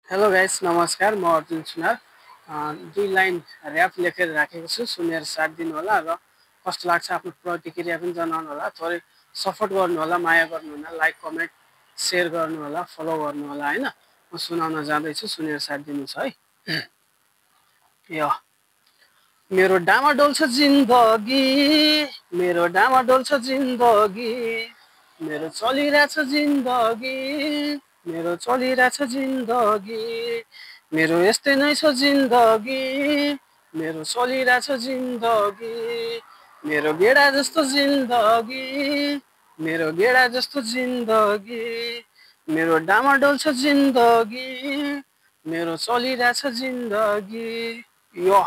Hello guys, नमस्कार। म अर्जुन सुनार दुई लाइन ऱ्याप लेखेर राखेको छु, सुनेर साथ दिनु होला र कस्तो लाग्छ आफ्नो प्रतिक्रिया पनि जनाउनु होला। थोरै सपोर्ट गर्नु होला, माया गर्नु होला, लाइक कमेन्ट सेयर गर्नु होला, फलो गर्नु होला हैन। म सुनाउन जाँदैछु, सुनेर साथ दिनु छ है। यो मेरो डामाडोल छ जिन्दगी, मेरो डामाडोल छ जिन्दगी, मेरो चलिरहेछ जिन्दगी, मेरो चलिरहेछ जिन्दगी, मेरो यस्तै नै छ जिन्दगी, मेरो चलिरहेछ जिन्दगी, मेरो गेडा जस्तो जिन्दगी, मेरो गेडा जस्तो जिन्दगी, मेरो डामाडोल छ जिन्दगी, मेरो चलिरहेछ जिन्दगी। यो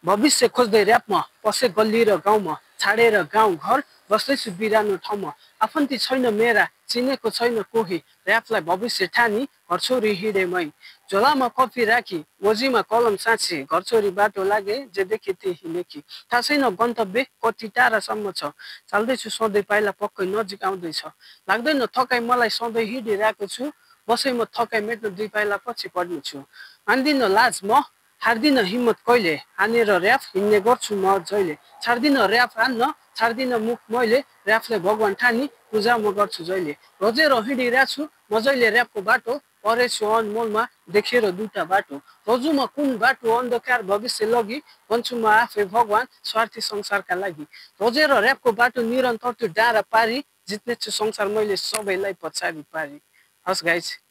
भविष्य खोज्दै ऱ्यापमा पसे गल्ली र गाउँमा, छाडेर गाउँ घर बस्दैछु बिरानो ठाउँमा। आफन्ती छैन मेरा, चिनेको छैन कोही, ऱ्यापलाई भविष्य ठानी घरछोरी हिँडे मै। झोलामा कपी राखी, गोजीमा कलम साँची, घरछोरी बाटो लागे जे देखि त्यही लेखी। थाहा छैन गन्तव्य कति टाढासम्म छ, चाल्दैछु सधैँ पाइला पक्कै नजिक आउँदैछ। लाग्दैन थकाइ मलाई सधैँ हिँडिरहेको छु, बसैमा थकाइ मेट्न दुई पाइला पछि पढ्ने छु। मान्दिन लाज म, हार्दिन हिम्मत कहिले, हानेर ऱ्याप हिँड्ने गर्छु म जहिले। छाड्दिन ऱ्याप हान्न, छाड्दिन मुख मैले, ऱ्यापलाई भगवान ठानी पूजा म गर्छु जहिले। रोजेर हिँडिरहेको छु म जहिले ऱ्यापको बाटो, परेछु अनमोलमा देखेर दुईटा बाटो। रोजुमा कुन बाटो अन्धकार भविष्य लगी, भन्छु म आफै भगवान स्वार्थी संसारका लागि। रोजेर ऱ्यापको बाटो निरन्तर त्यो डाँडा पारी, जित्नेछु संसार मैले सबैलाई पछाडि पारी। हस् गाइज।